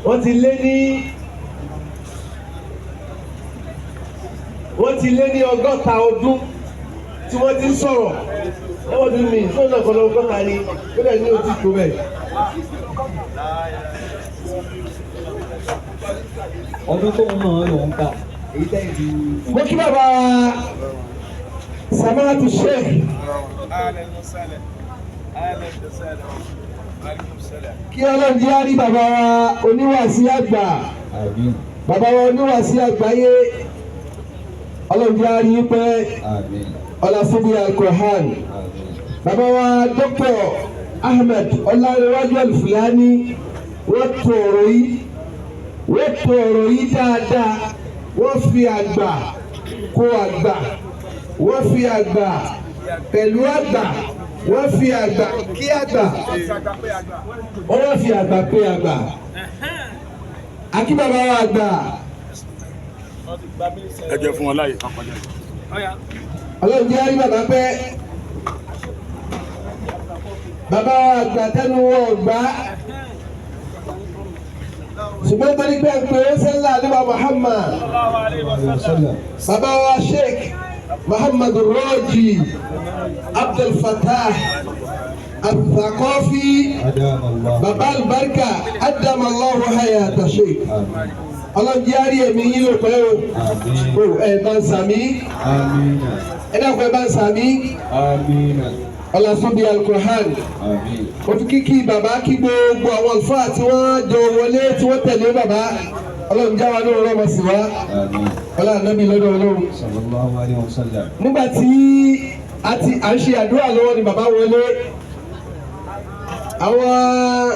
Wọ́n ti lé ní 60 ọdún tí wọ́n ti ń sọ̀rọ̀. Ẹ wọ́n ti mi sọ́nà kan lọ́wọ́ 60 ni ó dẹ̀ ní òtí tó bẹ́ẹ̀. Ọdún tó ń náà lòún kà èyí tẹ́yìn ti. Mo kí bàbá Samatu Sheikh. Kí Ọlọ́run jẹ́ á rí bàbá wa oníwàásí àgbà. Àmín. Bàbá wa oníwàásí àgbáyé, Ọlọ́run jẹ́ á rí pẹ́. Àmín. Ọlásùnbí Al-Qur'an. Àmín. Bàbá wa Dr. Ahmed Ọlárẹ̀wájú Al-Fulani, wọ́n tó ọ̀rọ̀ yìí, wọ́n tó ọ̀rọ̀ yìí dáadáa. Wọ́n fi àgbà kó àgbà, wọ́n fi àgbà pẹ̀lú àgbà, wọ́n fi àgbà kí àgbà, wọ́n wá fi àgbà pé àgbà. Akí bàbá wa àgbà. Ẹ jẹ́ fún wọn láàyè kan kọjá. Ọlọ́run jẹ́ rí bàbá pẹ́. Bàbá wa àgbà tẹnu wọn ọgbà, ṣùgbọ́n torí pé pé ó sẹ́ńlá nípa Muhammad, bàbá wa Sheikh Muhammad Raji Abdul Fattah Al-Thaqafi. Adam Allah. Bàbá albarka, adam Allahu hayata Sheikh. Àmín. Ọlọ́run jẹ́ rí ẹ̀mí yín ló pẹ́ o. Àmín. O ẹ̀ bá ń sàmí. Àmín. Ẹ dákun, ẹ bá ń sàmí. Àmín. Ọlọ́sọ́bí Al-Qur'an. Àmín. Ó fi kíkí bàbá kí gbogbo àwọn àlùfáà tí wọ́n jọ wọlé, tí wọ́n tẹ̀lé bàbá. Ọlọ́run jáwa ní ọlọ́mọ sí wa. Àmín. Ọlọ́run nábì lọ́dọ̀ Ọlọ́run. Sallallahu alayhi wa sallam. Nígbà tí a ti à ń ṣe àdúrà lọ́wọ́ ni bàbá wọlé àwọn.